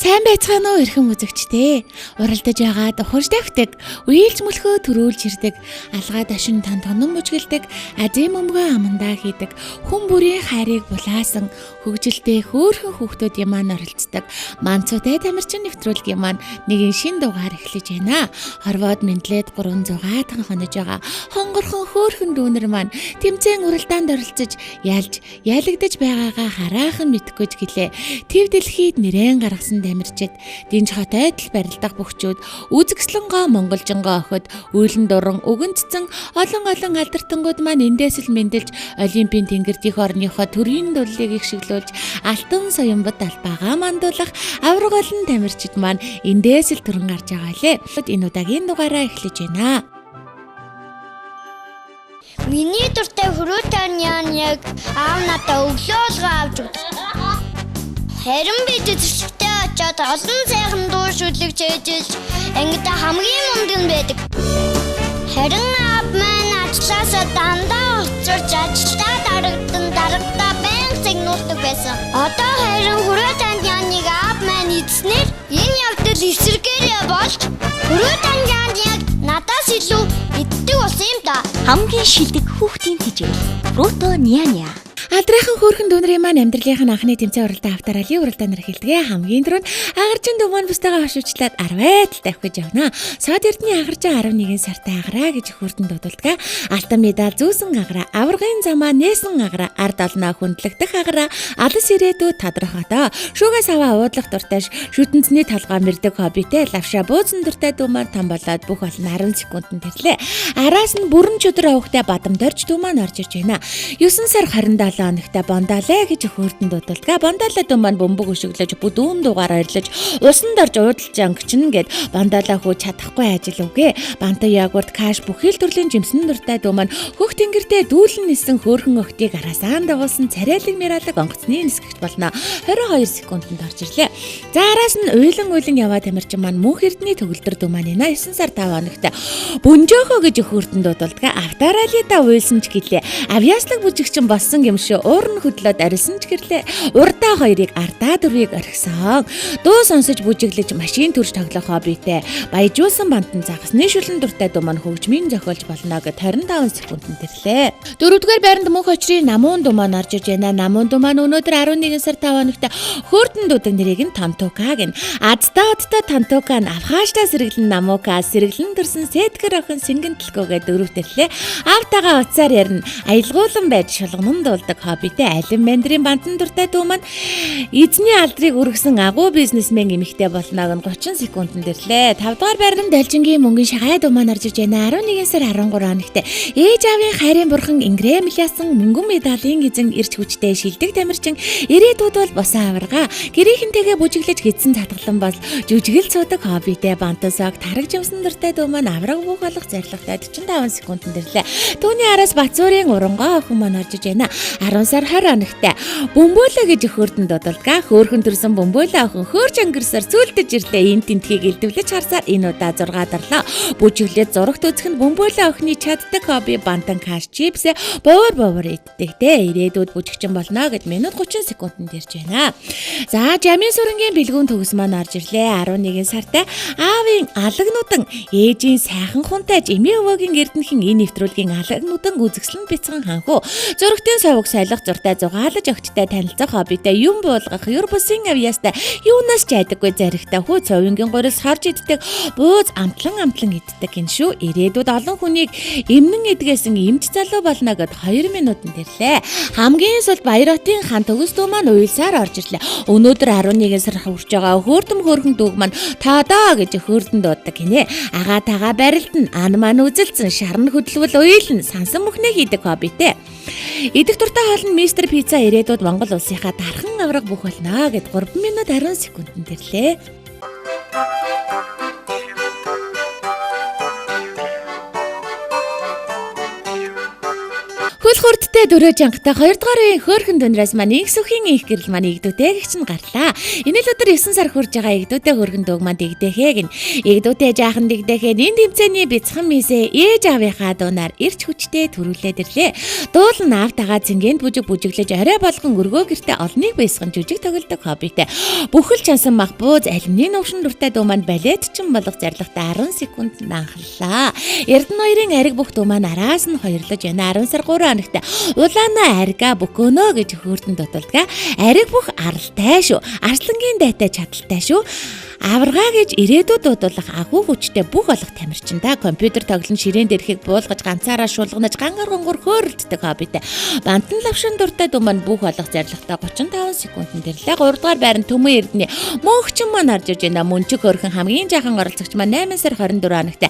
Сайн байцгаана уу эрхэм үзэгчдээ. Уралдаж байгаад ухарж давхдаг, уйлж мөлхөө төрүүлж ирдэг, алгаа дашин тон тонон бүжгэлдэг, азим өмгөө амандаа хийдэг, хүн бүрийн хайрыг булаасан хөгжилтэй хөөрхөн хүүхдүүдийн маань оролцдог. Манцуутай тамирчин нэвтрүүлгийн маань нэгэн шин дугаар эхлэж байна. Хорвоод мэдлээд 300 тан хонож байгаа хонгорхон хөөрхөн дүүнер маань тэмцээн уралдаанд оролцож ялж ялагдаж байгаагаа хараахан мэдэхгүй ч гэлээ. Төв дэлхийд нэрэн гаргасан тамирчид, дэнж хот айдал барилдах бөхчүүд, үзэгслэнгоо монголжингоо охид, үйлэн дуран өгөн цэцэн олон олон алдартангууд маань эндээс л мэндэлж Олимпийн тэнгэрт их орныхоо төрийн дуллыг их шиглүүлж алтан соёмбод албагаа мандуулах авраг олон тамирчид маань эндээс л төрөн гарч байгаа лээ. Энэ удаагийн дугаараа эхлэж байна. Миний дуртай хөрөөтэй яан яг аав надаа өглөө болгоо авч өгдөг. Харин би цэцэрлэгтээ очиод олон сайхан дуу шүлэг чэйжилж ангидаа хамгийн мундаг нь байдаг. Харин аав маань ажлаасаа дандаа хоцорч ажилдаа дарагдан дарагдаа байнга загнуулдаг байсан. Одоо харин хөрөөтэй яаныг аав маань эзснээр энэ явдал эсэргээрээ болж хөрөөтэй яан яг надаас илүү иддэг болсон юм да. Хамгийн шилдэг хүүхдийн тэжээл. Фруто Няня. Алдрынхан хөөрхөн дүүнрийн маань амьдралынх нь анхны тэмцээн уралдаан авторалийн уралдаанаар эхэлдэг. Хамгийн түрүүнд агарчин дүү маань бусдаагаа хошуучлаад 10 тал тавих гэж явна. Сод эрдний агарчин 11 сартай агараа гэж хөөрдөн дуудулдаг. Алтан медаль зүүсэн агараа, аваргын замаа нээсэн агараа, ард олноо хүндлэгдэх агараа, алас ирээдүй тодорхойдоо. Шүүгээс аваа уудлах дуртай, шүтэнцний толгой мэрдэг хоббитэй, лавша буузан дуртай дүү маань том болоод бүх олон 10 секундэд тэрлээ. Араас нь бүрэн чөдөр овогтой бадам дорж дүү маань орж ирж байна. 9 сар 27 хоногтой Бондалаа гэж хөөрдөн дуудулдаг. Бондалаа дүү маань бөмбөг өшөглөж бүдүүн дугаар ойрлож усанд орж уудалж өнгөчнө гэд Бондалаа хүү чадахгүй ажил үгэ. Банта ягурт каш бүхий л төрлийн жимсэн дуртай дүү маань хөх тэнгэртээ дүүлэн нисэн хөөрхөн охтыг араасаа дагуулсан царайлаг миралаг онгоцны нисгэгч болно. 22 секундэд орж ирлээ. За араас нь уйлан уйлан яваа тамирчин маань мөнх эрдний төгөлдөр дүү маань 9 сар 5 хоногтой Бөнжөөхөө гэж хөөрдөн дуудулдаг. Автаралида уйлсан ч гэлээ. Авьяаслаг бүжигчин болсон юм шүү. Уур нь хөдлөөд арилсан ч гэрлээ. Урдаа хоёрыг ардаа дөрвийг орхисон. Дуу сонсож бүжиглэж машин төрж тоглох хоббитэй. Баяжуулсан бантан загасны шүлэн дуртай дуу маань хөгжмийн зохиолч болно гэд 25 секундэд тэрлээ. Дөрөвдүгээр байранд мөнх очрын намуун дуу маань орж ирж байна. Намуун дуу маань өнөөдөр 11 сар 5 хоногт хөөрдөн дуудаг нэрийг нь Тантука гэн. Адтай одтой Тантука нь авхааштай сэргэлэн намука сэргэлэн төрсөн сэтгэр охин сэнгэн төлгөөгээ дөрөв тэрлээ. Автагаа уцаар ярина. Аялгуулан байж шулганан дуулдаг хоббитэй алим мандрын бантан дуртай дүү маань эзний алдрыг өргөсөн агуу бизнесмен эмэгтэй болног нь 30 секундэд ирлээ. 5 дугаар байранд Далжингийн мөнгөн шагай дүү маань орж ирж байна. 11 сар 13 хоногт ээж аавын хайрын бурхан Ингрэм Ильясан мөнгөн медалийн эзэн ирч хүчтэй шилдэг тамирчин ирээдүйд бол босон аварга гэрийнхэнтэйгээ бүжиглэж гидсэн татгалан бол жүжигэл цуудаг хоббитэй бантасаг тараг жимсэн дуртай дүү маань авраг бүх болох зорилготой 45 секундэд ирлээ. Түүний араас Бацуурын урангоо охин маань орж иж байна. 10 сар 20 хоногт бөмбөөлөө гэж хөөрдөн дуудалгаа. Хөөрхөн төрсөн бөмбөөлөө охин хөөрч өнгөрсөөр сүлдэж ирлээ. Энэ тентхийг элдвлэж харсаар энэ удаа 6 дарлаа. Бүжиглээд зурагт үзэх нь бөмбөөлөө охины чаддаг хобби бантан каш чипс бовор бовор иддэг те. Ирээдүйд бүжигчин болно гэд минут 30 секундэд ирж байна. За жамын сүрэнгийн бэлгүүн төгс маань орж ирлээ. 11 сартай аавын алагнудан ээжийн сайхан хунтай жимээ өвөөгийн эрдэнхэн энэ нэвтрүүлгийн алагнудан үзэсгэлэн бяцхан ханхуу зурагтын совог солих зуртай зугаалаж огттой танилцах хоббитой юм буулгах юр бусын авьяастай юунаас ч айдаггүй заригтай хүү цовингийн гурилс харж иддэг бууз амтлан амтлан иддэг гин шүү. Ирээдүйд олон хүнийг эмнэн эдгээсэн эмч залуу болно гэд 2 минутанд ирлээ. Хамгийн сул Баяротын хан төгс дүү маань уйлсаар орж ирлээ. Өнөөдөр 11 сар хүрч байгаа хөөрдөм хөөрхөн дүүг маань таадаа гэж хөөрдөн дууддаг гинэ. Агаа тагаа барилдна, ан маань үзэлцэн, шарн хөдөлвөл уйлна, сансан мөхнөө хийдэг хоббитэй. Идэх дуртай хоол нь мистер пицца ирээдүйд Монгол улсынхаа дархан авраг бүх болно гэд 3 минут 10 секундэд ирлээ. Хөл хурдтай Дөрөвтэй дөрөө жангата 2 дугаар үеийн хөөрхөн дүнрээс маань инх сүхийн инх гэрэл маань игдүүтэй гэгч нь гарлаа. Энэ л өдөр 9 сар хүрж байгаа игдүүтэй хөөрхөн дүүг маань дэгдэхээ гин. Игдүүтэй жаахан дэгдэхээ энэ тэмцээний бяцхан мисээ ээж аавынхаа дуунаар ирч хүчтэй төрүүлээд ирлээ. Дуул нь аавтайгаа цэнгэнд бүжиг бүжиглэж орой болгон өргөө гэртээ олныг баясган жүжиг тоглодог хоббитэй. Бүхэл чансан мах бууз алимны нувшин дуртай дүү маань балет чин болох зорилготой 10 секунд нанхлаа. Эрдэнэ хоёрын ариг бүх дүү маань араас нь хоёрлож байна. 10 сар 3 хоногт улаана арига бүкөнөө гэж хөөрдөн дуталдгаа. Ариг бүх аралтай шүү. Арслангийн дайтай чадaltaй шүү. Аваргаа гэж ирээдүйд дуудуулах агуу хүчтэй бүх олох тамирчинда компьютер тоглон ширээн дэрхийг буулгаж ганцаараа шулганаж гангар гонгор хөөрөлддөг хоббитэй. Бантан лавшин дуртай дүү маань бүх олох зорилготой 35 секундэд ирлээ. 3 дугаар байранд Төмөн Эрдэнэ мөнхчин маань орж ирж байна. Мөнчиг хөрхөн хамгийн жаахан оролцогч маань 8 сар 24 хоногт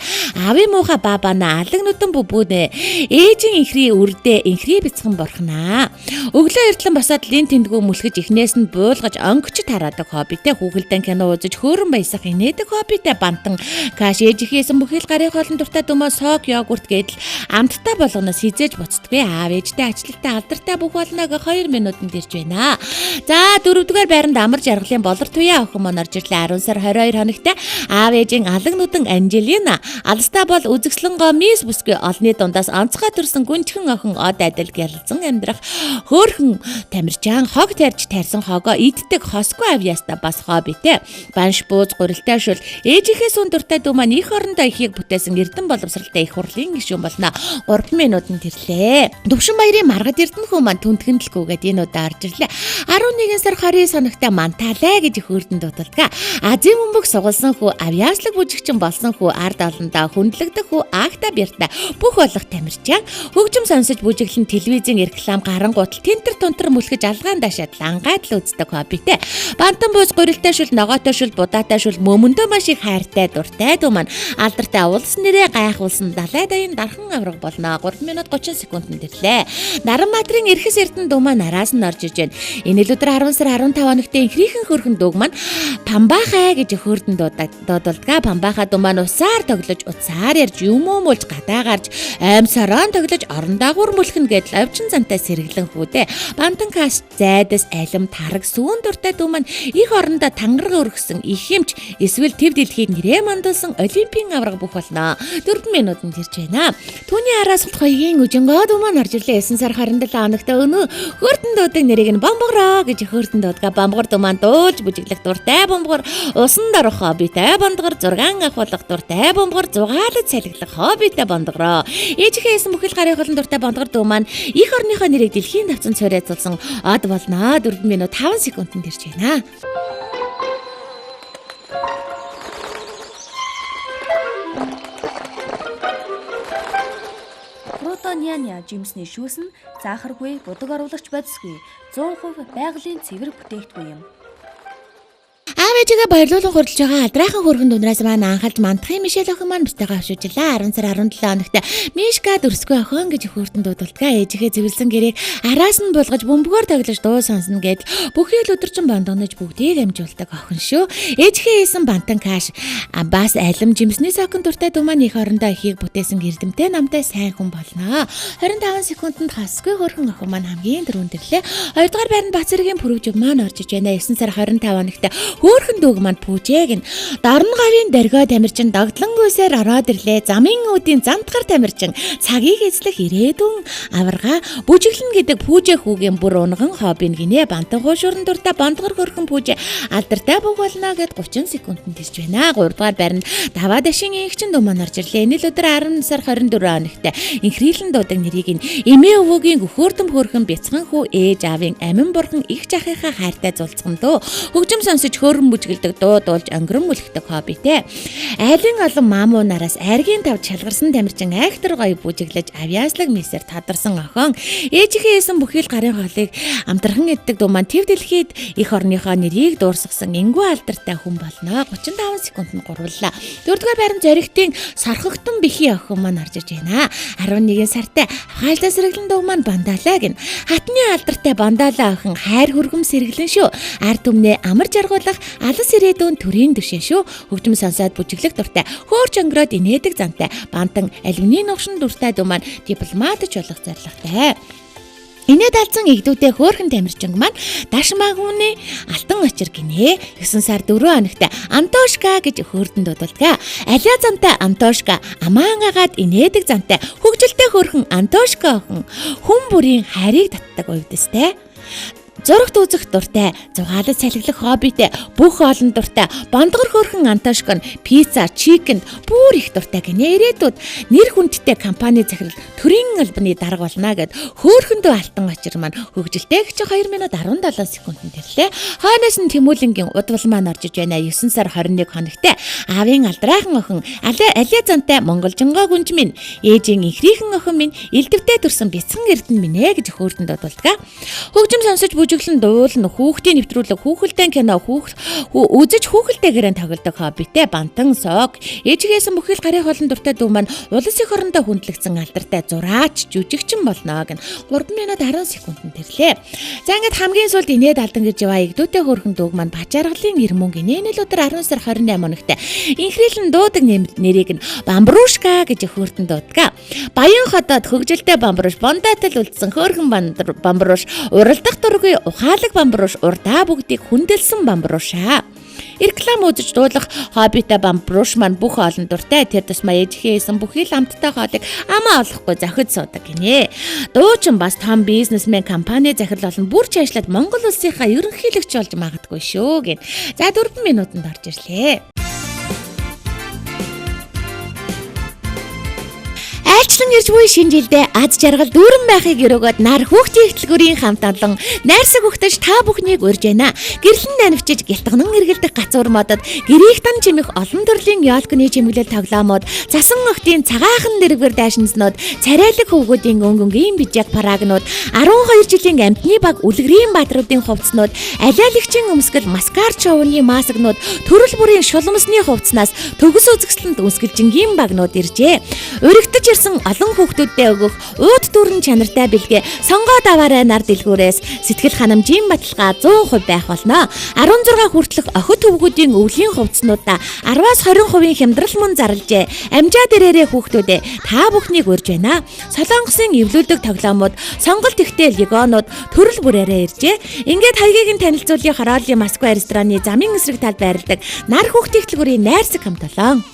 аавын муухай баабана алаг нүдэн бүбүүнэ ээжийн инхри үрдээ инхри бяцхан бурхнаа. Өглөө эртлэн босоод лин тэндгүү мүлхэж эхнээс нь буулгаж онгоч тараадаг хоббитэй хүүхэлдэн кино үзэж хөөрөн баясах инээдэг хоббитэй бантан каш ээжийнхээсэн бүхэл гарын хоолн дуртай дүмөө сок йогурт гэдэл амттай болгоноос хизээж буцдаггүй аав ээжтэй ажилттай алдартай бүх болно гэх 2 минутанд ирж байна. За дөрөвдүгээр байранд амар жаргалын болор туяа охин маань орж ирлээ. 10 сар 22 хоногт аав ээжийн алаг нүдэн Анжелина алстаа бол үзэгслэн гоо мис бүсгүй олны дундаас онцгой төрсэн гүнжхэн охин од адил гялзан амьдрах хөөхөн тамирчаан хог тарьж тарьсан хогоо иддэг хосгүй авьяастай бас хоббитэй. Банш бууз гурилтай шүл ээжийнхээ сүн дуртай дүү маань их орондоо ихийг бүтээсэн эрдэн боловсралтай их хурлын гишүүн болно. 3 минутанд ирлээ. Төвшин баярын маргад эрдэнэ хүү маань түнтгэндлгүйгээд энэ удаа орж ирлээ. 11 сар 29 хоногт манталаа гэж хөөрдөн дуудалдаг. Азийн бөмбөг сугалсан хүү, авьяаслаг бүжигчин болсон хүү, ард олондоо хүндлэгдэх хүү, агта бярта бүх болох тамирчаан хөгжим сонсож бүжиглэн телевизийн реклам гарангуутал тэнтэр тунтар мүлхэж алгаан дашаад лангаад л үздэг хоббитэй. Бантан бууз гурилтай шүл, ногоотой шүл, будаатай шүл мөмөндөө маш их хайртай дуртай дүү маань алдартай улс нэрээ гайхуулсан далай даян дархан авраг болно. 3 минут 30 секундэд ирлээ. Наранбаатрын эрхэс эрдэнэ дүү маань араас нь орж иж байна. Энэ л өдөр 10 сар 15 хоногт инхрийнхэн хөрхөн дүүг маань Памбахай гэж хөөрдөн дуудалдгаа. Памбахай дүү маань усаар тоглож, утсаар ярьж, юм уумулж гадаа гарч, аимсарaan тоглож, орон дагуур мүлхэн гэдэл овчин зантай сэргэлэн хүүдэ. Бантан каш зайдас алим тараг сүүн дуртай дүү маань их орондоо тангараг өргөсөн их хэмч эсвэл төв дэлхийг нэрээ мандуулсан олимпийн аварга бүх болно. 4 минутанд ирж байна. Түүний араас хоёрын үжингоо дүү маань орж ирлээ. 9 сар 27 хоногт өнөө хөөрдөн дуудаг нэрийг нь бомбогроо гэж хөөрдөн дуудгаа. Бомбогор дүү маань дуулж бүжиглэх дуртай бомбогор, усан дорох хоббитай бондгор, зургаан ахуулах дуртай бомбогор, зугаалж салхилах хоббитай бондгороо. Ээжийнхээ хийсэн бүхэл гарын холон дуртай бондгор дүү маань их орныхоо нэрийг дэлхийн давцан цорайцуулсан од болно. 4 минут 5 секундэд ирж байна. Фруто Няня жимсний шүүс нь заахаргүй, будаг оруулагч бодисгүй 100% байгалийн цэвэр бүтээгдэхүүн юм. Аав ээжигээ баярлуулан хурдалж байгаа алдраахан хөргөн дүнрээс маань анхалж мандахын Мишель охин маань битээгээ авшижлаа. 10 сар 17 хоногт Мишка дүрсгүй охин гэж хөөртөн дуудалтгаа. Ээжигээ цэвэрлсэн гэрээг араас нь булгаж бөмбөгөөр тоглож дуу сонсно гэдэл бүхий л өдөржин бондогнож бүгдийг амжуулдаг охин шүү. Ээжигээ хийсэн бантан каш бас алим жимсний сокон дуртай дүү маань их орондоо ихийг бүтээсэн эрдэмтэй намтай сайн хүн болно. 25 секундэд хасгүй хөрхөн охин маань хамгийн түрүүнд ирлээ. 2 дугаар байранд Бат зэргийн пүрвж маань орж иж байна. 9 сар 25 хоногт хөөхөн дүүг маань пүүжээ гин. Дорн гавийн дөргөө тамирчин догдлонгүйсээр ороод ирлээ. Замын үүдийн замтгар тамирчин цагийг эзлэх ирээдүйн аварга бүжиглэн гэдэг пүүжээ хүүгийн бүр унган хобби гинэ. Бантан хуушурн дуртай бондгор хөрхөн пүүжээ алдартай бүх болно гэд 30 секундэд ирж байна. 3 дугаар байранд даваа дашин инхчин дүү маань орж ирлээ. Энэ л өдөр 10 сар 24 хоногт инхрийлэн дуудаг нэрийг нь эмээ өвөөгийн гөхөөрдөм хөрхөн бяцхан хүү ээж аавын амин бурхан их жахынхаа хайртай зулцхан дөө. Хөгжим сонсож хөөрөн бүжгэлдэг дуу дуулж өнгөрөн мүлхдэг хоббитэй. Айлын олон маамуу нараас айргийн тавд шалгарсан тамирчин айхтар гоё бүжиглэж авьяаслаг мисээр тадарсан охин ээжийнхээ хийсэн бүхий л гарын хоолыг амтархан иддэг дүү маань төв дэлхийд их орныхоо нэрийг дуурсгасан энгүү алдартай хүн болно. 35 секундэд гурваллаа. Дөрөвдүгээр байранд зоригтын сорхогтон бэхий охин маань орж иж байна. 11 сартай хаалдаа сэргэлэн дүү маань бандалаа гин. Хатны алдартай бандалаа охин хайр хөргөм сэргэлэн шүү. Ард түмнээ амар жаргуулах алас ирээдүйн төрийн дөшөө шүү. Хөгжим сонсоод бүжиглэх дуртай, хөөрч өнгөрөөд инээдэг зантай, бантан алюминий новшин дуртай дүү маань дипломатч болох зорилготой. Инээд алзан эгдүүдээ хөөхөн тамирчин маань Дашмагүний алтан очир гинэ. 9 сар 4 хоногт Антошка гэж хөөрдөн дуудулдаг. Алиа зантай Антошка, амаан агаад инээдэг зантай хөгжилтэй хөөрхөн Антошка охин хүн бүрийн хайрыг татдаг уйдастай. Зурагт үзэх дуртай, зугаалаж салхилах хоббитэй, бүх олон дуртай, бондгор хөөрхөн Антошка нь пицца, чикен бүр их дуртай гинэ. Ирээдүйд нэр хүндтэй компани захирал төрийн албаны дарга болно гэд хөөрхөндөө алтан очир маань хөгжилтэй гэж 2 минут 17 секундэд ирлээ. Хойноос нь Тэмүүлэнгийн удвал маань орж иж байна. 9 сар 21 хоногт аавын алдраахан охин алиа зантай монголжингоо гүнж минь, ээжийн инхрийнхэн охин минь, элдвтэй төрсэн бяцхан эрдэнэ минь ээ гэж хөөрдөнд дуудулдаг. Хөгжим сонсож бүжиглэн дуулна, хүүхдийн нэвтрүүлэг, хүүхэлдэйн кино, үзэж хүүхэлдэйгээрэн тоглодог хоббитэй бантан сог, ээжгээсэн бүхэл гарын хоолн дуртай дүү маань улс их орондоо хүндлэгдсэн алдартай зураач, жүжигчин болно гэн 3 минут 10 секундэд ирлээ. За ингээд хамгийн сүүлд инээд алдан гэж яваа эгдүүтэй хөөрхөн дүүг маань Бачаргалын эрмөн гинэ. Энэ л өдөр 10 сар 28 хоногт инхрийлэн дуудаг нэрийг нь Бамбрушка гэж хөөртөн дууддаг. Баян хотод хөгжилтэй бамбруш, бондоотол үлдсэн хөөрхөн бамбруш, уралдах дургүй ухаалаг бамбруш, урдаа бүгдийг хүндэлсэн бамбрушаа. Реклам үзэж дуулах хоббитой бамбруш маань бүх олон дуртай. Тэр тусмаа ээжийнхээ хийсэн бүхий л амттай хоолыг амаа олохгүй зохиж суудаг гинэ. Дуучин бас том бизнесмен, компани захирал болон бүр чаашлаад Монгол улсынхаа ерөнхийлөгч болж магадгүй шүү гин. За 4 минутанд орж ирлээ. Айлчлан ирж буй шинэ жилдээ аз жаргал дүүрэн байхыг өрөөгөөд нар хүүхдийн хөтөлбөрийн хамт олон найрсаг өгтөж та бүхнийг урьж байна. Гэрлэн нанивчиж гялтганан эргэлдэх гацуур модод гэрийнх тан чимэх олон төрлийн ёлкны чимэглэл тоглоомод засан охтын цагаахан дэрэгвэр дайшинснууд царайлаг хөвгүүдийн өнгөнгийн бижиг парагнууд 12 жилийн амтны баг үлгэрийн баатруудын хувцснууд алиалагчийн өмсгөл маскар шоуны масагнууд төрөл бүрийн шуламсны хувцснаас төгс үзэсгэлэнт өмсгөлжингийн багнууд иржээ. Өргөтөж ирсэн олон хүүхдүүддээ өгөх ууд дүүрэн чанартай бэлгээ сонгоод аваарай нар дэлгүүрээс сэтгэл ханамжийн баталгаа 100% байх болно. 16 хүртэлх охид хөвгүүдийн өвлийн хувцснуудаа 10-аас 20% хямдрал мөн зарлжээ. Амжаад ирээрээ хүүхдүүдээ та бүхнийг урьж байна. Солонгосын эвлүүлдэг тоглоомууд, сонголт ихтэй легонууд төрөл бүрээрээ иржээ. Ингээд хаягийг нь танилцуулъя Хорооллын Москва рестораны замын эсрэг талд байрладаг нар хүүхдийн хөтөлбөрийн найрсаг хамт олон.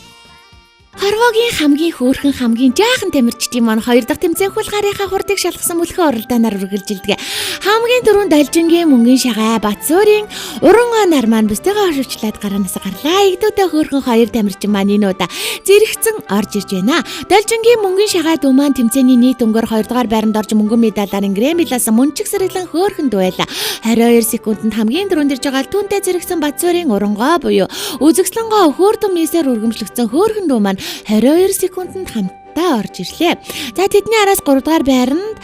Хорвоогийн хамгийн хөөрхөн хамгийн жаахан тамирчдын маань хоёр дахь тэмцээн хөл гарынхаа хурдыг шалгасан мөлхөө уралдаанаар үргэлжилдэг. Хамгийн түрүүнд Должингийн мөнгөн шагай Батсуурийн уран нар маань бүстэйгээ хошивчлаад гараанаас гарлаа. Игдүүтэй хөөрхөн хоёр тамирчин маань энэ удаа зэрэгцэн орж ирж байна. Должингийн мөнгөн шагай дүү маань тэмцээний нийт өнгөөр 2 дугаар байранд орж мөнгөн медалаар Грэмилаас мөнчиг сэргэлэн хөөрхөн дүү байла. 22 секундэд хамгийн түрүүнд ирж байгаа түүнтэй зэрэгцэн Батсуурийн урангоо буюу үзэгслэнгоо хөөрдөн мисээр өргөмжлөгдсөн хөөрхөн дүү маань 22 секундэд хамтдаа орж ирлээ. За тэдний араас 3 дугаар байранд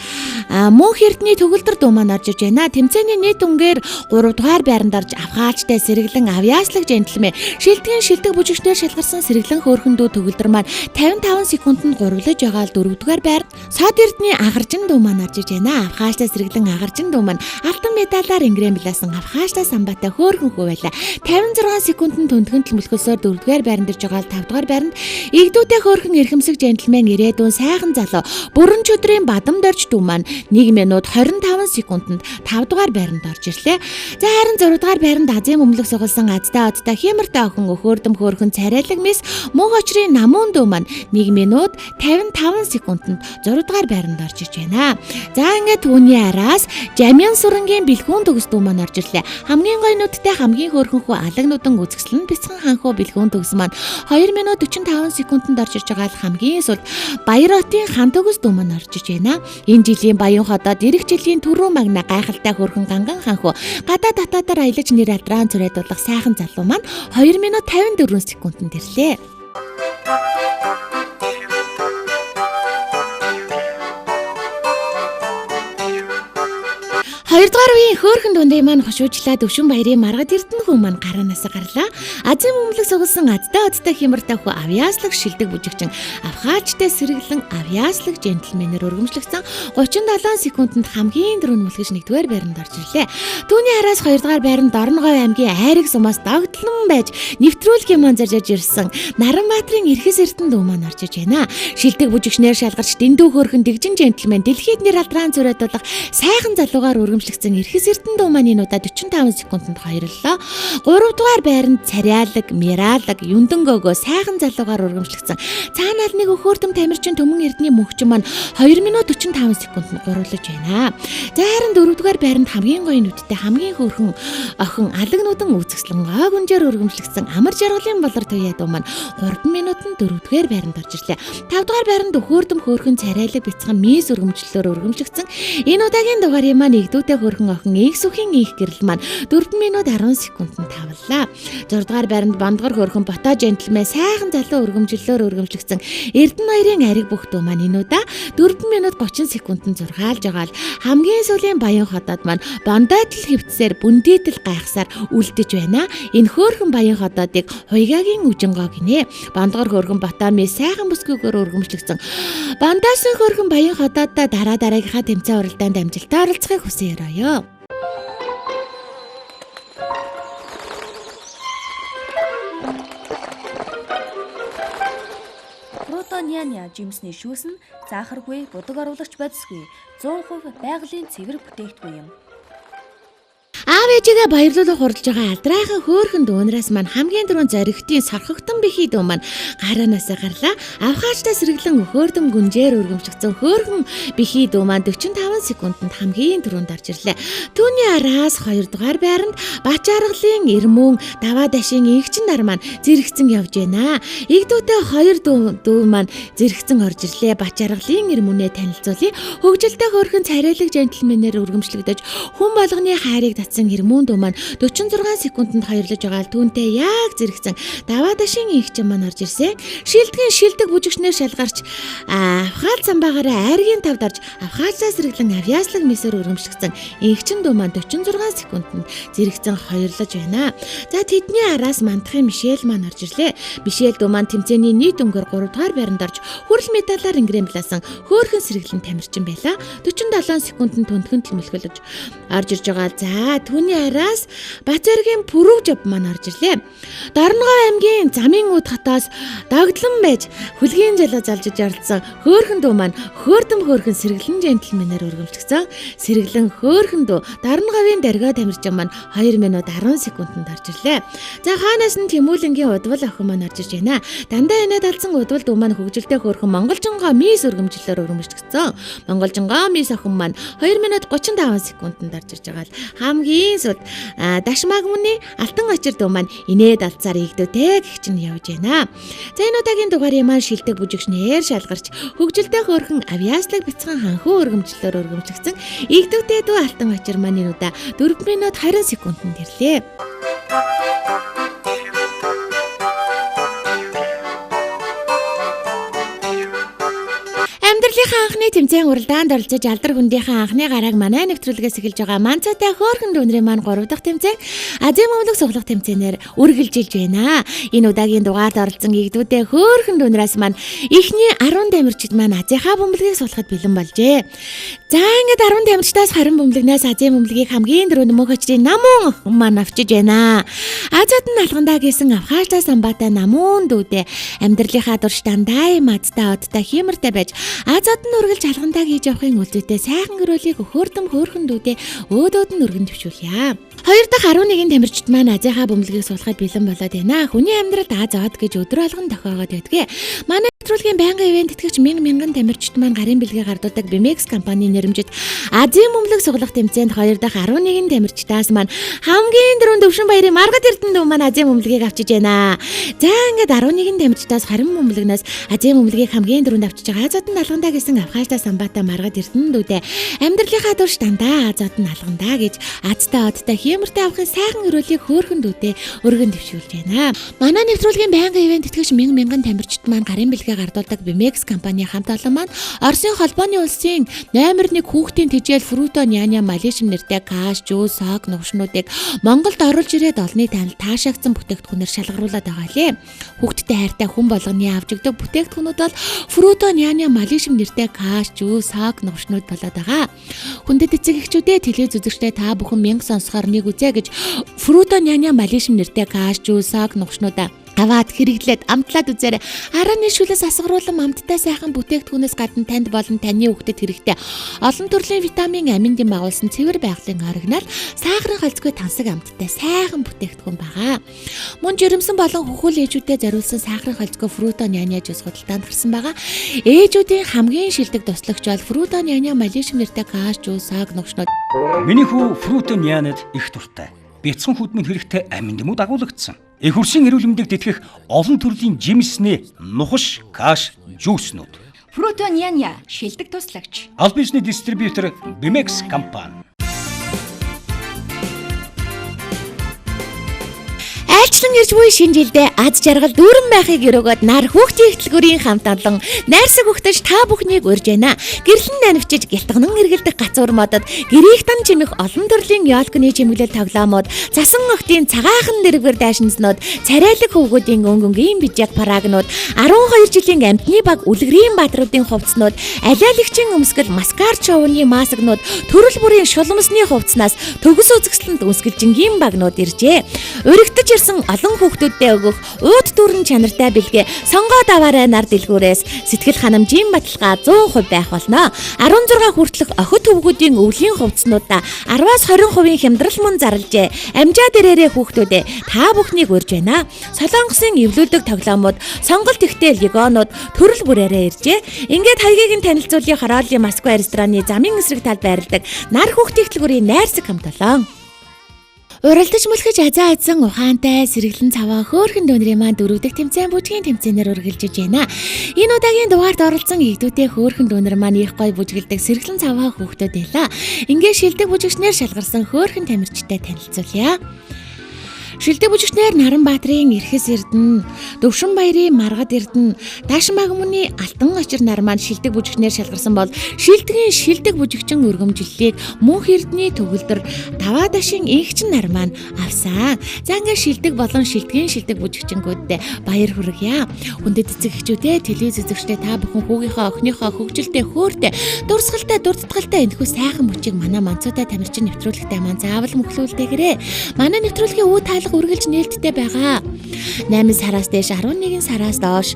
мөнх эрдний төгөлдөр дүү маань орж ирж байна. Тэмцээний нийт өнгээр 3 дугаар байранд орж авгаалчтай сэргэлэн авьяаслаг жентэлмэн шилдэгэн шилдэг бүжигчнээр шалгарсан сэргэлэн хөөрхөн дүү төгөлдөр маань 55 секундэд гурвлаж байгаа л 4 дугаар байр. Сод эрдний агаржин дүү маань орж ирж байна. Авгаалчтай сэргэлэн агаржин дүү маань алтан медалаар ингрэм билаасан авгаалчтай самбаатай хөөрхөн хүү байлаа. 56 секундэд түндгэн мөлхөлсөөр 4 дугаар байранд ирж байгаа л 5 дугаар байранд игдүүтэй хөөрхөн эрхэмсэг жентэлмэн ирээдүйн сайхан залуу бүрэн чөдрийн бадам дорж дүү маань 1 минут 25 секундэд 5 дугаар байранд орж ирлээ. За харин 6 дугаар байранд азийн өмнөлөх сугалсан азтай одтой хиймэртэй охин өхөөрдөм хөөрхөн царайлаг мис мөнх очрын намуун дүү маань 1 минут 55 секундэд 6 дугаар байранд орж ирж байна. За ингээд түүний араас Жамин сурангийн бэлгүүн төгс дүү маань орж ирлээ. Хамгийн гоё нүдтэй хамгийн хөөрхөн хүү алаг нүдэн үзэсгэлэн бяцхан ханхуу бэлгүүн төгс маань 2 минут 45 секундэд орж ирж байгаа л хамгийн сүүлд Баяр хотын хан төгс дүү маань орж ирж байна. Энэ жилийн Баян хотод ирэх жилийн түрүү магна гайхалтай хөөрхөн ганган ханхуу гадаа дотоодоор аялаж нэр алдрaan царайдуулах сайхан залуу маань 2 минут 54 секундэд ирлээ. Хоёрдугаар үеийн хөөхөн дундын маань хошуучлаа Төвшин баярын маргад эрдэнэ хүн маань гараанаас гарлаа. Азийн бөмбөлөг сугалсан азтай одтой хямартай хүү авьяаслаг шилдэг бүжигчин авхаачтай сэргэлэн авьяаслаг джентльменээр өргөмжлөгдсөн 37 секундэд хамгийн түрүүнд мөлхөж нэгдүгээр байранд орж ирлээ. Түүний араас хоёрдугаар байранд Дорногов аймгийн Айраг сумаас догтлон байж нэвтрүүлгийн маань заржиж ирсэн Наранбаатарын Эрхэс Эрдэнэ дүү маань орж иж байна. Шилдэг бүжигчнэр шалгарч дэндүү хөөрхөн дэгжин джентльмен дэлхийд нэр алдрaan зүрэтулах сайхан залуугаар өргөмжлөгдсөн Эрхэс Эрдэнэ дүү маань энэ удаа 45 секундэд хоёрлоо. Гуравдугаар байранд Цариалаг, Миралаг, Юндэнгөөгөө сайхан залуугаар өргөмжлөгдсөн цаанаал нэг өхөөрдөм тамирчин Төмөн Эрдэнийн мөнхчин маань 2 минут 45 секундэд гуруулж байна. За харин дөрөвдүгээр байранд хамгийн гоё нүдтэй хамгийн хөөрхөн охин алаг нүдэн үзэсгэлэн гоо гүнжээр өргөмжлөгдсөн амар жаргалын болор туяа дуу маань 3 минутанд дөрөвдүгээр байранд орж ирлээ. Тавдугаар байранд өхөөрдөм хөөрхөн царайлаг бяцхан мис өргөмжлөлөөр өргөмжлөгдсөн энэ удаагийн дугаарын маань игдүүтэй хөөрхөн охин их сүхийн их гэрэл маань 4 минут 10 секундэд тавлаа. 6 дугаар байранд Бондгор хөөрхөн Бото джентльмен сайхан залуу өргөмжлөлөөр өргөмжлөгдсөн Эрдэнэ хоёрын ариг бүх дүү маань энэ удаа 4 минут 30 секундэд зургаалж байгаа л хамгийн сүүлийн баян хотод маань бондойтл хэвтсээр бүндийтэл гайхсаар үлдэж байна. Энэ хөөрхөн баян хотоодыг хуйгагийн үжингоо гинэ. Бондгор хөөрхөн Ботоми сайхан бүсгүйгээр өргөмжлөгдсөн. Бондоосон хөөрхөн баян хотоодоо дараа дараагийнхаа тэмцээн уралдаанд амжилттай оролцохыг хүсэн ёроё. Фрутоняня жимсний шүүс нь заахаргүй, будаг оруулагч бодисгүй 100% байгалийн цэвэр бүтээгдэхүүн юм. Аав ээжигээ баярлуулах хуралж байгаа алдраахан хөөхөн дүүнраас маань хамгийн түрүүнд зоригтын сорхогтон бихий дүү маань гараанаасаа гарлаа. Авхаачтай сэргэлэн өхөөрдөм гүнжээр өргөмжлөгдсөн хөөхөн бихий дүү маань 45 секундэд хамгийн түрүүнд орж ирлээ. Түүний араас хоёрдугаар байранд Бач аргалын Эрмүүн даваа дашийн инхчин нар маань зэрэгцэн явж байна. Игдүүтэй хоёр дүү маань зэрэгцэн орж ирлээ. Бач аргалын Эрмүүнээ танилцуулъя. Хөгжилтэй хөөхөн царайлаг джентльменээр өргөмжлөгдөж хүн болгоны хайрыг татсан Эрмүүн дүү маань 46 секундэд хоёрлож байгаа л түүнтэй яг зэрэгцэн даваа дашийн инхчин маань орж ирсэн. Шилдэгэн шилдэг бүжигчнэр шалгарч авхаал самбаагаараа айргийн тавд орж авхаалсаа сэргэлэн авьяаслаг мэсээр өргөмжлөгдсөн инхчин дүү маань 46 секундэд зэрэгцэн хоёрлож байна. За тэдний араас мандахын Мишель маань орж ирлээ. Мишель дүү маань тэмцээний нийт өнгөөр 3 дугаар байранд орж хүрэл медалаар ингрэмлаасан хөөхөн сэргэлэн тамирчин байлаа. 47 секундэд түнтгэн мөлхөлж орж ирж байгаа. За түүний араас Бацөргийн Пүрвжав маань орж ирлээ. Дорногов аймгийн Замын үүд хотоос догдлон байж хүлгийн жалаа залжиж оролцсон хөөхөн дүү маань хөөрдөм хөөхөн сэргэлэн джентльменээр өргөмжлөгдсөн. Сэргэлэн хөөхөн дүү Дорноговын дөргөө тамирчин маань 2 минут 10 секундэд орж ирлээ. За хаанаас нь Тэмүүлэнгийн удвал охин маань орж ирж байна. Дандаа инээд алдсан удвал дүү маань хөгжилтэй хөөхөн монголжингоо мис өргөмжлөлөөр өргөмжлөгдсөн. Монголжингоо мис охин маань 2 минут 35 секундэд орж ирж байгаа л хамгийн сүүлд Дашмагмны алтан очир дүү маань инээд алдсаар игдүүтэй гэх чинь явж байна. За энэ удаагийн дугаарын маань шилдэг бүжигчнэр шалгарч хөгжилтэй хөөрхөн авьяаслаг бяцхан ханхүү өргөмжлөлөөр өргөмжлөгдсөн игдүүтэй дүү алтан очир маань энэ удаа 4 минут 20 секундэд ирлээ. Амьдралынхаа анхны тэмцээн уралдаанд оролцож алдар хүндийнхээ анхны гарааг манай нэвтрүүлгээс эхэлж байгаа Манцаатай хөөрхөн дүүнрийн маань 3 дахь тэмцээн Азийн бөмбөлөг суглах тэмцээнээр үргэлжилж байна. Энэ удаагийн дугаард оролцсон игдүүдээ хөөрхөн дүүнрээс маань эхний 10 тамирчид маань Азийнхаа бөмбөлгийг суулгахад бэлэн болжээ. За ингээд 10 тамирчдаас 20 бөмбөлгнээс Азийн бөмбөлгийг хамгийн түрүүнд мөнх очрын намун маань авчиж байна. Азад нь алгандаа гэсэн авхаалтай самбаатай намун дүүдээ амьдралынхаа турш дандаа юм азтай одтой хиймэртэй байж Азад нь үргэлж алгандаа хийж явахын үлдээтэй сайхан гөрөөлийг хөөрдөм хөөрхөн дүүдээ өөдөөд нь өргөн төвшүүлье. Хоёр дахь 11 тамирчид маань Азийнхаа бөмбөлгийг суулгахад бэлэн болоод байна. Хүний амьдралд Аз од гэж өдөр болгон тохиогоод байдгийг. Манай нэвтрүүлгийн байнгын ивент тэтгэгч мянган мянган тамирчид маань гарын бэлгээ гардуулдаг BMX компани нэрмжид Азийн бөмбөлөг суглах тэмцээнд хоёр дахь 11 тамирчдаас маань хамгийн дөрөв Төвшин баярын Маргад Эрдэнэ дүү маань Азийн бөмбөлгийг авчиж байна. За ингээд 11 тамирчдаас 20 бөмбөлгнөөс Азийн бөмбөлгийг хамгийн дөрөнд авчиж байгаа Азад нь алгандаа гэсэн авхаалтай самбаатай Маргад Эрдэнэ дүүдээ амьдралынхаа турш дандаа Азад нь алгандаа гэж азтай одтой хиймэртэй авахын сайхан өрөөлийг хөөрхөн дүүдээ өргөн дэвшүүлж байна. Манай нэвтрүүлгийн байнгын ивент тэтгэгч мянган мянган тамирчид маань гарын бэлгээ бүлгээ гардуулдаг Bimex компани хамт олон маань Оросын холбооны улсын номер 1 хүүхдийн тэжээл Фруто Няня Малишим нэртэй каш, жуус, сок нугшнуудыг Монголд оруулж ирээд олонний танил таашаагдсан бүтээгдэхүүнээр шалгаруулад байгаа лээ. Хүүхдтэй хайртай хүн болгоны авч өгдөг бүтээгдэхүүнүүд бол Фруто Няня Малишим нэртэй каш, жуус, сок нугшнууд болоод байгаа. Хүндэт эцэг эхчүүдээ, телевиз үзэгчдээ та бүхэн мянга сонсохоор нэг үзье гэж Фруто Няня Малишим нэртэй каш, жуус, сок нугшнуудаа аваад хэрэглээд амтлаад үзээрэй. 11 шүлээс асгаруулан амттай сайхан бүтээгдэхүүнээс гадна танд болон таны хүүхдэд хэрэгтэй олон төрлийн витамин, амин дэм агуулсан цэвэр байгалийн оригинал сахарын холцгүй тансаг амттай сайхан бүтээгдэхүүн байгаа. Мөн жирэмсэн болон хөхөл ээжүүдэд зориулсан сахарын холцгүй Фруто Няня жуус худалдаанд гарсан байгаа. Ээжүүдийн хамгийн шилдэг туслагч бол Фруто Няня Малишим нэртэй каш, жуус, сок нугшнууд. Миний хүү Фруто Нянад их дуртай. Бяцхан хүүдмийн хэрэгтэй амин дэмүүд агуулгдсан. Эх хүрсийн эрүүл мэндийг тэтгэх олон төрлийн жимсний нухаш, каш, жүүснүүд. Фруто Няня шилдэг туслагч. Аль бизнесний дистрибьютор Bimex компани. Айлчлан ирж буй шинэ жилдээ аз жаргал дүүрэн байхыг өрөөгөөд нар хүүхдийн ихтлгүүрийн хамт олон найрсаг өгтөж та бүхнийг урьж байна. Гэрлэн нанивчиж гялтганан эргэлдэх гацуур модод гэрийг тан чимэх олон төрлийн ёлкны чимэглэл тоглоомод засан охтын цагаахан дэрэгвэр дайшинснууд царайлаг хөвгүүдийн өнгөнгийн бижиг парагнууд 12 жилийн амтны баг үлгэрийн баатруудын хувцснууд алиалагчийн өмсгөл маскар шоуны масагнууд төрөл бүрийн шулмсны хувцснаас төгс үзэсгэлэнт өмсгөлжингийн багнууд иржээ. Өргөтөж ирсэн олон хүүхдүүддээ өгөх ууд дүүрэн чанартай бэлгээ сонгоод аваарай нар дэлгүүрээс сэтгэл ханамжийн баталгаа 100% байх болно. 16 хүртэлх охид хөвгүүдийн өвлийн хувцснуудаа 10-аас 20% хямдрал мөн зарлжээ. Амжаад ирээрээ хүүхдүүдээ та бүхнийг урьж байна. Солонгосын эвлүүлдэг тоглоомууд, сонголт ихтэй легонууд төрөл бүрээрээ иржээ. Ингээд хаягийг нь танилцуулъя Хорооллын Москва рестораны замын эсрэг талд байрладаг нар хүүхдийн хөтөлбөрийн найрсаг хамт олон. Уралдаж мөлхөж азаа азсан ухаантай сэргэлэн цаваа хөөхөн дөнрийн маань дөрөвдөх тэмцээн бүжгийн тэмцээнээр үргэлжиж байна. Энэ удаагийн дугаард оролцсон игдүүтэй хөөхөн дөнөр маань их гой бүжгэлдэг сэргэлэн цаваа хүүхдүүд байлаа. Ингээд шилдэг бүжигчнэр шалгарсан хөөхөн тамирчтай танилцуулъя. Шилдэг бүжигчнэр Наранбаатарын Эрхэс Эрдэнэ, Дөвшин баярын Маргад Эрдэнэ, Даашин багмны Алтан очир нар маань шилдэг бүжигчнэр шалгарсан бол шилдгийн шилдэг бүжигчин өргөмжлөлийг Мөнх Эрдэнийн төгөлдөр Таваадашийн Инхчин нар маань авсан. За ингээд шилдэг болон шилдгийн шилдэг бүжигчингүүддээ баяр хүргье. Хүндэт эцэг эхчүүдээ, телевиз үзэгчдээ та бүхэн хүүгийнхээ охиныхоо хөгжилтэй хөөртэй, дурсгалтай, дурдтгалтай энэхүү сайхан мөчийг манай манцуутай тамирчин нэвтрүүлэгтэй маань заавал мөхлүүлдээгээрэй. Манай нэвтрүүлгийн үе таалга үргэлж нээлттэй байгаа. 8 сараас дээш 11 сараас доош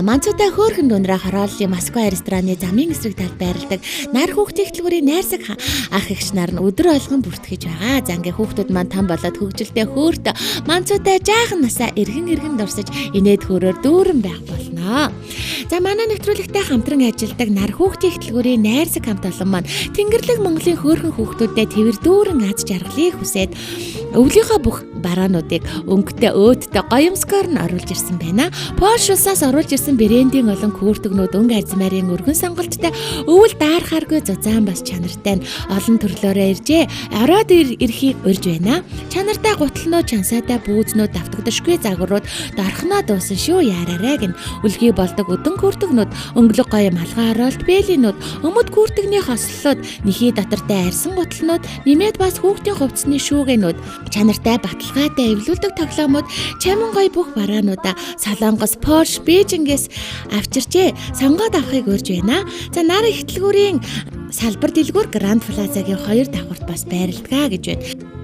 манцуутай хөөрхөн дүнрээ Хорооллын Москва рестораны замын эсрэг талд байрладаг нар хүүхдийн хөтөлбөрийн найрсаг ах эгч нар нь өдөр болгон бүртгэж байгаа. За ингээ хүүхдүүд маань там болоод хөгжилтэй хөөртэй манцуутай жаахан насаа эргэн эргэн дурсаж инээд хөөрөөр дүүрэн байх болно. За манай нэвтрүүлэгтэй хамтран ажилладаг нар хүүхдийн хөтөлбөрийн найрсаг хамт олон маань Тэнгэрлэг Монголын хөөрхөн хүүхдүүдэд тэвэр дүүрэн аз жаргалыг хүсээд өвлийнхөө бүх бараануудыг өнгөтэй өөдтэй гоёмскоор нь оруулж ирсэн байна. Польш улсаас оруулж ирсэн брендийн олон күртгнүүд өнгө азмарын өргөн сонголттой өвөл даарахааргүй зузаан бас чанартай нь олон төрлөөрөө иржээ. Ороод ирэхийг урьж байна. Чанартай гутлнууд, чансаатай бүүзнүүд давтагдашгүй загварууд дорхноо дуусан шүү яараарай гэн. Үлгий болдог өдөн күртгнүүд, өнгөлөг гоё малгай ороолт бэлинүүд, өмд күртгний хослолууд, нэхий дотортой арьсан гутлнууд, нэмээд бас хүүхдийн хувцсны шүүгэнүүд, чанартай баталгаатай эвлүүлдэг тоглоомууд, чамин гоё бүх бараануудаа Солонгос, Польш, Бээжингээс авчирчээ. Сонгоод авахыг урьж байна. За нар ихтлгүүрийн салбар дэлгүүр Гранд Плазагийн 2 давхарт бас байрладаг гэж байна.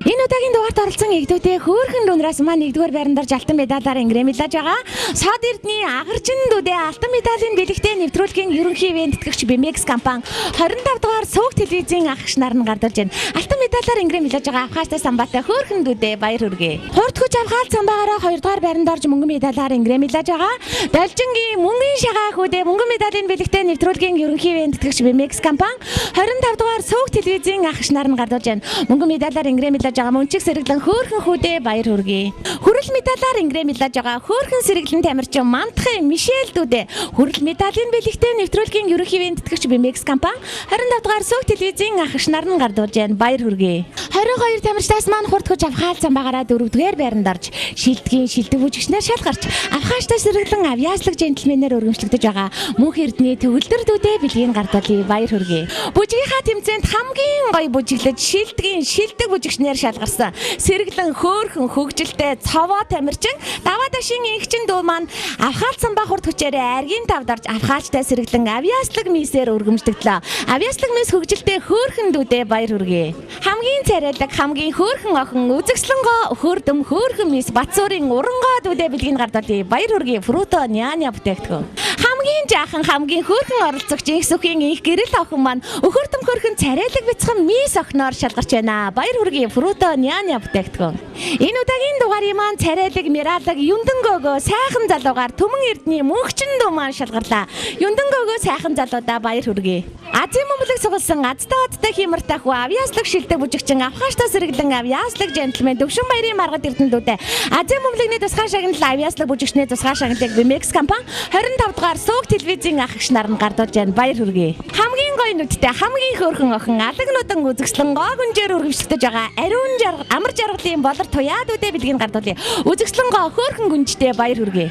Энэ удаагийн дугаарт оролцсон эгдүүтэй хөөрхөн дүнраас маань 1-р байранд орж алтан медалаар ингрэмэлж байгаа. Сод Эрдний агарчин дүдээ алтан медалийн бэлэгтэй нэвтрүүлгийн ерөнхий ивент тэтгэгч Bimex компани 25 дугаар сувг телевизийн ах эгч нар нь гардуулж байна. Алтан медалаар ингрэмэлж байгаа Абхазтай самбаатай хөөрхөн дүдээ баяр хүргэе. Хурд хүч Абхаз самбаагаараа 2-р байранд орж мөнгөн медалаар ингрэмэлж байгаа. Должингийн мөнгөн шагаа хүүдээ мөнгөн медалийн бэлэгтэй нэвтрүүлгийн ерөнхий ивент тэтгэгч Bimex компани 25 дугаар сувг телевизийн ах эгч нар нь гардуулж байна. Мөнгөн медалаар ингрэмэлж шалгаж байгаа мөнчиг сэргэлэн хөөхөн хүүдээ баяр хүргэе. Хүрэл медалаар ингэрээ мэлаж байгаа хөөхөн сэргэлэн тамирчин Мандахын Мишель дүүдээ хүрэл медалийн бэлэгтэй нэвтрүүлгийн ерөнхий тэтгэгч Бимекс компани 25 дугаар сүүх телевизийн ах нар нь гардуулж байна. Баяр хүргэе. 22 тамирчдаас маань хурд хүч авхаал замбаагаараа 4-р байранд орж шилдгийн шилдэг бүжигчнэр шалгарч авхааштай сэргэлэн авьяаслаг джентльменээр өргөмжлөгдөж байгаа мөнх эрдний төгөлдөр дүүдээ бэлгийн гардуулъя. Баяр хүргэе. Бүжгийнхаа тэмцээнд хамгийн гоё бүжиглэж шилдгийн шилдэг бүжигчнэр шалгарсан сэргэлэн хөөхөн хөгжилтэй цовоо тамирчин даваа дашин инхчин дүү маань авхаал самбаа хурд хүчээрээ аргийн тавд орж авхаалчтай сэргэлэн авьяаслаг мисээр өргөмжлөгдлөө. Авьяаслаг мис хөгжилтэй хөөхөн дүүдээ баяр хүргэе. Хамгийн царайлаг хамгийн хөөхөн охин үзэгслэнгоо хөөрдөм хөөхөн мис Батсуурын урангоо дүүдээ бэлгийг гардуулъя. Баяр хүргэе. Фруто няня бүтээгдэхүүн. Хамгийн жаахан хамгийн хөөрхөн оролцогч инх сүхийн инх гэрэл охин маань өхөрдөм хөөрхөн царайлаг бяцхан мис охиноор шалгарч байна. Баяр хүргэе. Фруто няня бүтээгдэхүүн. Энэ удаагийн дугаарын маань царайлаг миралаг Юндэнгөөгөө сайхан залуугаар Түмэн Эрдний мөнхчин дүү маань шалгарлаа. Юндэнгөөгөө сайхан залуудаа баяр хүргэе. Азийн бөмбөлөг сугалсан азтай одтой хиймартай хүү авьяаслаг шилдэг бүжигчин авхааштай сэргэлэн авьяаслаг джентльмен Төвшин баярын маргад эрдэнэдүүдээ Азийн бөмбөлөгний тусгай шагнал авьяаслаг бүжигчний тусгай шагналыг Бимекс компани 25 дугаар сууг телевизийн ах эгч нар нь гардуулж байна. Баяр хүргэе. Хамгийн гоё нүдтэй хамгийн хөөрхөн охин алаг нудан үзэгслэн гоо гүнжээр өргөмжлөгдөж байгаа ариун жаргал амар жаргалын болор туяадүүдээ бэлгийг гардуулъя. Үзэгслэн гоо хөөрхөн гүнжтэй баяр хүргэе.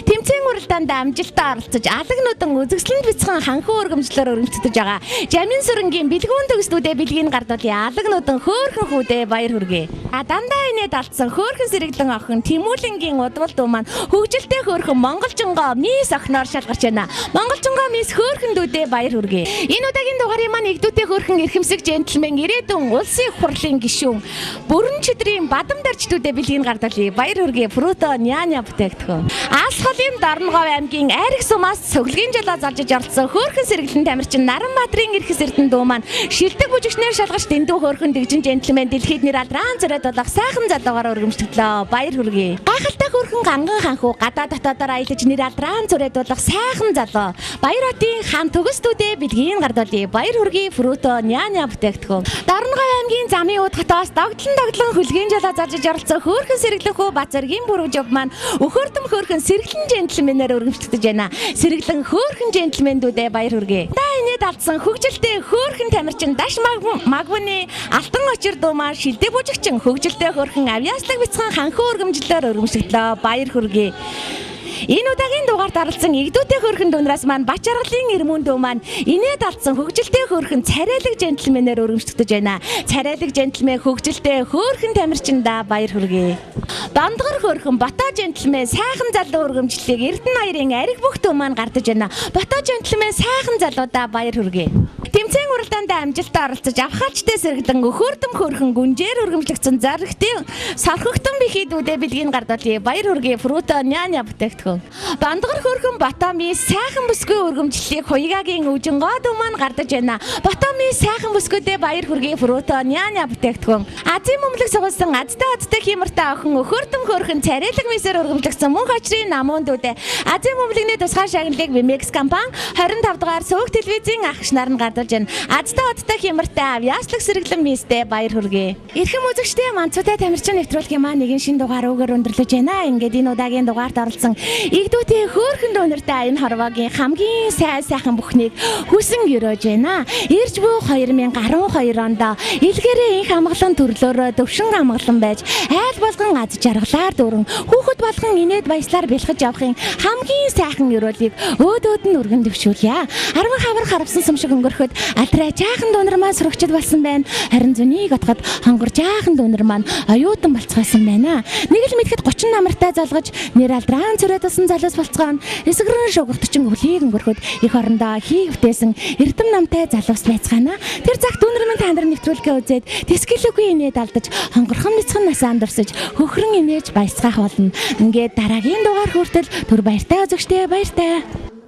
Тэмцээн уралдаанд амжилттай оролцож алаг нудан үзэгслэнд бяцхан ханхуу өргөмжлөөр өргөмжлөгдөж байгаа Жамин сүрэнгийн бэлгүүн төгслүүдээ бэлгийг гардуулъя. Алаг нудан хөөрхөн хүүдээ баяр хүргэе. А дандаа инээд алдсан хөөрхөн сэргэлэн охин Тэмүүлэнгийн удвал дүү маань хөгжилтэй хөөрхөн Монголжингоо мис охиноор шалгарч байна. Монголжингоо мис хөөрхөн дүүдээ баяр хүргэе. Энэ удаагийн дугаарын маань игдүүтэй хөөрхөн эрхэмсэг джентльмен ирээдүйн улсын их хурлын гишүүн Бүрэн чөдрийн бадам дарчдүүдээ бэлгийг гардуулъя. Баяр хүргэе. Фруто няня бүтээгдэхүүн. Алс холын Дорногов аймгийн Айраг сумаас цөглөгийн жалаа залжиж оролцсон хөөрхөн сэргэлэн тамирчин Наранбаатарын эрхэс эрдэнэ дүү маань шилдэг бүжигчнэр шалгарч дэндүү хөөрхөн дэгжин джентльмен дэлхийд нэр алраан зориод болох сайхан залуугаар өргөмжлөглөө. Баяр хүргэе. Гайхалтай хөөрхөн ганган ханхуу гадаа дотоодоор аялаж нэр алраан зориод болох сайхан залуу. Баяр хотын хан төгсдүүдээ бэлгийн гардуулъя. Баяр хүргэе. Фруто няня бүтээгдэхүүн. Дорногов аймгийн замын ууд хотоос догтлон догтлон хөлгийн жалаа залжиж оролцсон хөөрхөн сэргэлэн хүү Бацаргийн бүрүүжв маань өхөрдөм хөөрхөн сэргэлэн джентльменээр өргөмжлөгдөж байна. Сэргэлэн хөөрхөн джентльмендүүдээ баяр хүргэе. Та инээд алдсан хөгжилтэй хөөрхөн тамирчин Даш Магвны алтан очир дуу маань шилдэг бүжигчин хөгжилтэй хөөрхөн авьяаслаг бяцхан ханхуу өргөмжлөөр өргөмжлөгдлөө. Баяр хүргэе. Энэ удаагийн дугаарт оролцсон игдүүтэй хөөрхөн дүүнраас маань Бач аргалын эрмүүн дүү маань инээд алдсан хөгжилтэй хөөрхөн царайлаг джентльменээр өргөмжлөгдөж байна. Царайлаг джентльмен хөгжилтэй хөөрхөн тамирчиндаа баяр хүргэе. Дондгор хөөрхөн Бото джентльмен сайхан залуу өргөмжлөлийг Эрдэнэ хоёрын ариг бүх дүү маань гардаж байна. Бото джентльмен сайхан залуудаа баяр хүргэе. Тэмцээн уралдаанд амжилттай оролцож авхаалчтай сэргэлэн өхөрдөм хөөрхөн гүнжээр өргөмжлөгдсөн зарагтын сорхогтон бихийдүүдээ бэлгийг гардуулъя. Баяр хүргэе. Фруто няня бүтээгдэхүүн. Бандгар хөөрхөн Батами сайхан бүсгүй өргөмжлөлийг хуйгагийн үжингоо дүү маань гардаж байна. Батами сайхан бүсгүйдээ баяр хүргэе. Фруто няня бүтээгдэхүүн. Азийн бөмбөлөг сугалсан азтай азтай хиймартай охин өхөрдөм хөөрхөн царайлаг мисээр өргөмжлөгдсөн мөнх очрын намуун дүүдээ Азийн бөмбөлөгний тусгай шагналыг Бимекс компани 25 дугаар сүүх телевизийн ах нар нь гардуулж байна. Азтай одтой хямартай авьяаслаг сэргэлэн мистэй баяр хүргэе. Эрхэм үзэгчдээ манцуутай тамирчин нэвтрүүлгийн маань нэгэн шин дугаар үүгээр өндөрлөж байна. Ингээд энэ удаагийн дугаарт оролцсон игдүүтэй хөөрхөн дүүнертэй энэ хорвоогийн хамгийн сайн сайхан бүхнийг хүсэн өрөөж байна. Ирж буй 2012 онд илгээрээ инх амгалан төрлөөрөө төвшин амгалан байж айл болгон аз жаргалаар дүүрэн хүүхэд болгон инээд баяслаар бэлхэж явахын хамгийн сайхан өрөөлийг өөд өөд нь өргөн дэвшүүлье. 10 хавар харавсан сум шиг өнгөрөхөд алтрай жаахан дүүнер маань сурагчд болсон байна. 20 зөнийг отоход хонгор жаахан дүүнер маань оюутан болцгоосон байна. Нэг л мэдэхэд 30 намартай залгаж нэр алдраан цоройдсон залуус болцгоон эсгэрэн шугагтчин өвлийг өнгөрөхөд эх орондоо хий өвтээсэн эрдэм намтай залуус байцгаана. Тэр цагт дүүнер минь та нар нэвтрүүлгээ үзээд тэсгэлээгүй инээд алдаж хонгорхон мэцхэн насаа андурсаж хөхрөн инээж баясгаах болно. Ингээд дараагийн дугаар хүртэл түр баяртай үзэгчдээ баяртай.